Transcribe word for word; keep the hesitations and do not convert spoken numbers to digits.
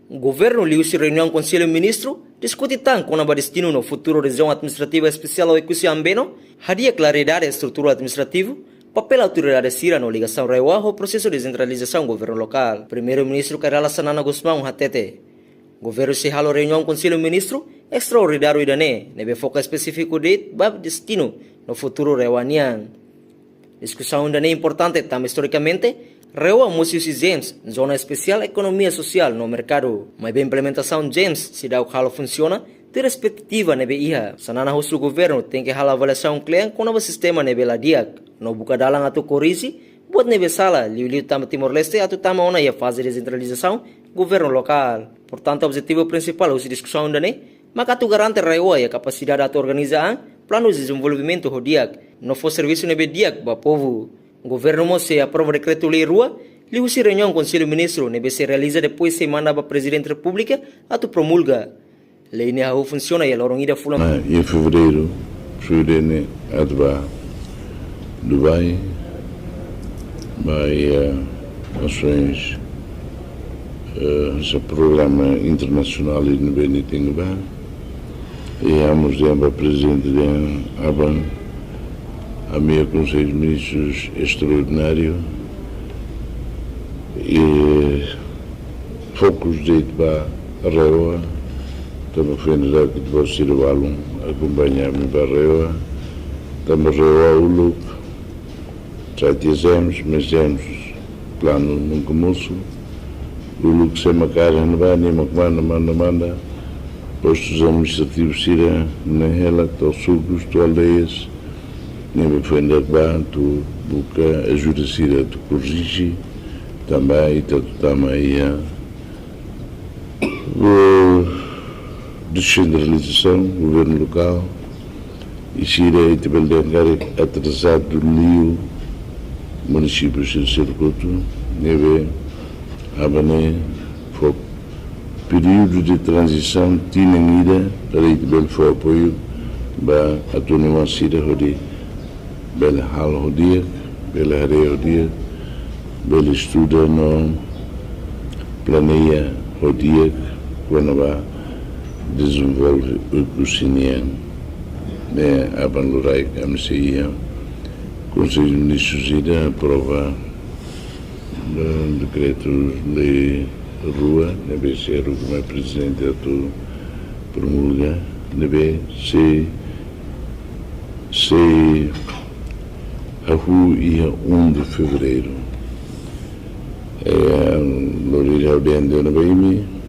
Governu liuhusi reuniaun Konsellu Ministru diskute tan kona-ba destinu no futuru Rejiaun Administrativa Espesiál Oekusi Ambeno, hadi'a klaridade estrutura administrativu, papél autoridade sira no ligasaun RAEOA ho prosesu desentralizasaun governu lokál. Primeiru-Ministru Kay Rala Xanana Gusmão hatete, governu sei halo reuniaun Konsellu Ministru estraordináriu ida-ne'e, ne'ebé foka espesífiku de'it ba destinu no futuru RAEOA nian. Diskusaun ida-ne'e importante tanba istorikamente RAEOA mosu husi ZEESM, Zona Espesiál Ekonomia Sosiál no Merkadu. Maibé implementasaun ZEESM seidauk halo funsiona tuir perspettiva ne'ebé iha. Xanana husu governu tenke halo avaliasaun kle'an kona-ba sistema ne'ebé la di'ak no buka dalan atu korrije buat ne'ebé sala, liuliu tanba Timor-Leste atu tama ona iha faze desentralizasaun governu lokál. Portantu, objetivu prinsipál husi diskusaun ida-ne'e mak atu garante RAEOA iha kapasidade atu organiza an planu dezenvolvimentu ho di'ak no fó servisu ne'ebé di'ak ba povu. Governu mós sei aprova dekretu-lei rua liuhusi reuniaun Konsellu Ministru ne'ebé sei realiza, depois sei manda ba Prezidente Repúblika atu promulga. Lei ne'e hahú funsiona iha loron ida fulan. Ah, em fevereiro, fevereiro ne'e atu ba Dubai, ba iha ações, eh, hanesan programa internasionál ne'ebé nia tenke ba. I ha'u mós dehan ba Prezidente dehan aban, ami iha Konsellu Ministrus estraordináriu, i fokus de'it ba RAEOA, tanba foin dadauk ita-boot sira balun akompaña ami ba RAEOA, tanba RAEOA uluk, sá tiha ZEESM, mas ZEESM planu nunka mosu. Uluk sé mak kaer ne'ebá, nia mak manda, manda, manda postus administrativus sira ne'e hela to'o sukus, to'o aldeias, ne'ebé foin dadauk ba atu buka ajuda sira atu korrije, tanba ita atu tama iha eh, desentralizasaun governu lokál, i sira ita bele dehan karik atrasadu liu munisípiu sira seluk hotu, ne'ebé aban ne'e fó períodu de tranzisaun tinan ida para ita bele fó apoiu ba autonomia sira hodi bele halo ho di'ak, bele haree ho di'ak, bele estuda no planeia ho di'ak kona-ba dezenvolve Oekusi nian. Ne'e aban loraik ami sei iha Konsellu Ministrus ida aprova, eh, dekretu-lei rua, ne'ebé sei rua mai Prezidente atu promulga, ne'ebé sei, sei hahú iha um de fevereiro. Eh, loraik ha'u dehan ona ba imi,